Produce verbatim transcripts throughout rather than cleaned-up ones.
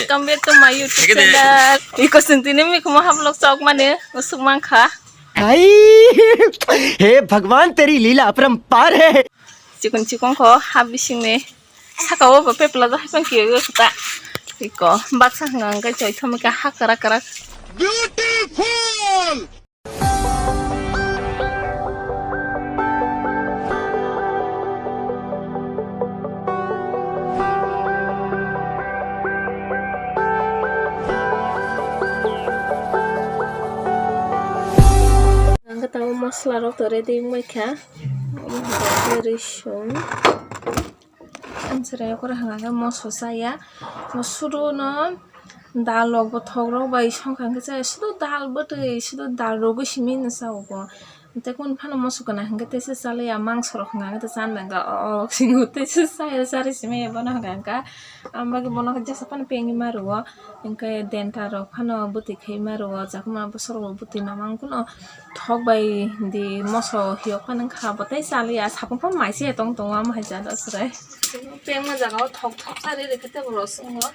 Welcome back to my YouTube channel. Iko sing tini mi kuma hablok chok mane usuk mangkha. Ai, he Bhagwan, teri leela aparamparbar hai. Chikon chikon ko habising ne. Saka o ba pepla da hai pang kiyo yo ta. Iko baksa hanga hanga choi thomika ha kara kara. Beautiful. Ang kata masala rok to ready wngkha. Omo hai khe rwsong. Ang chwrai kora hwnka khe moso chaya. Mo sudo no dal rok bo thok rok bai songkha hwnkhe chaya. Sudo dal bwtwi, sudo dal rwgwi simi no cha o bo. Tei kunu phano moso gwnang hwnkhe teisa cha liya, mangso rok hwnka hwnkhe teisa cha nang kha. O, o, singo teisa chaya, chari simi ya bono hwnka hwnkha. Ang bagwi bono jesa phano pengwi ma rwo. Hwnkhe denta rok phano bwtwi khai ma rwo. Jakuma bosor bo bwtwi ma mang kuno. Thok bai di moso hiyok phano wngkha, bo tei cha liya, sapung phano mai se tong tongo, amo hai jat aswrai. Pengma jaga o thok thok cha ri rikhe tei bo rw swngo.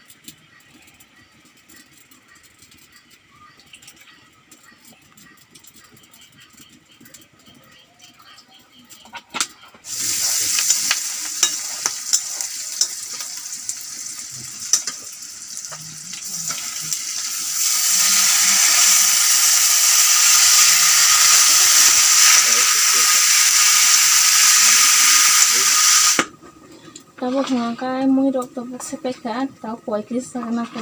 Tabuk hwnka khe mui rok tabuk se paikha, tabuk kuai khe sakna khe.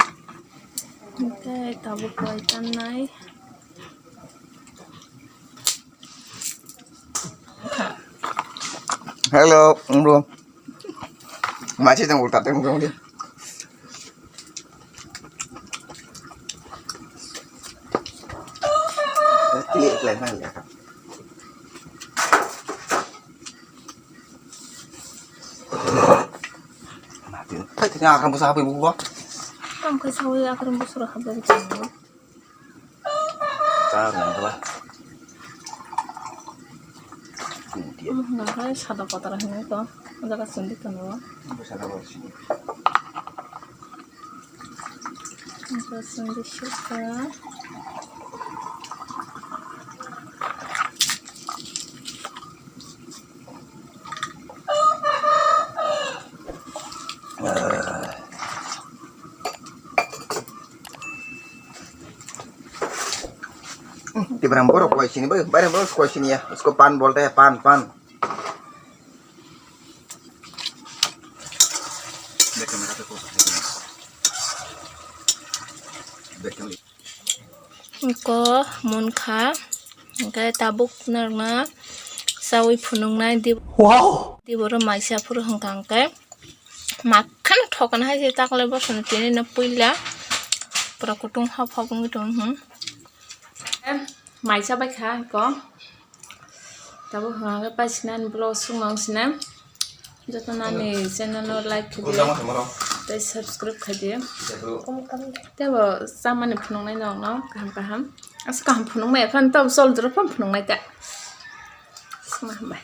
Hwnkhe tabuk kuai tannai. Hello, bro. Machi tang ulta tang ulta. Klik, klik, klik. Hai, tanya akan bosor habwi bugo. Tamo khe sawi akan bosor habwi bugo. Char nang khala. Omo hwnka khe sada kotor hinwi to. O jaga chwng di tongo. Sada kotor sini. Omo chwng di sukha. Tibrang borok koi sini bai, bayram borok koi sini ya. Usko pan bolte hai, pan, pan. Iko munkha, hwnkhe tabuk narwkna chaui phunuknai di-, wow, diboro maisa phuru hwnkha hwnkhe makhano thokna hai se takle bosongni tini no puila pura kutung hop hop wngwi tongo, hmm. Maisa bai kha iko. Tabuk hwnka khe paisina ani vlog sukno wng sina. Joto nani channel no like khaidi. Tei subscribe khaidi. Tei bo chamani phunuknai nokno kaham kaham. Aswk kaham phunukmaya phano tabuk chol jora phano phunuknai ta. Sima hambai.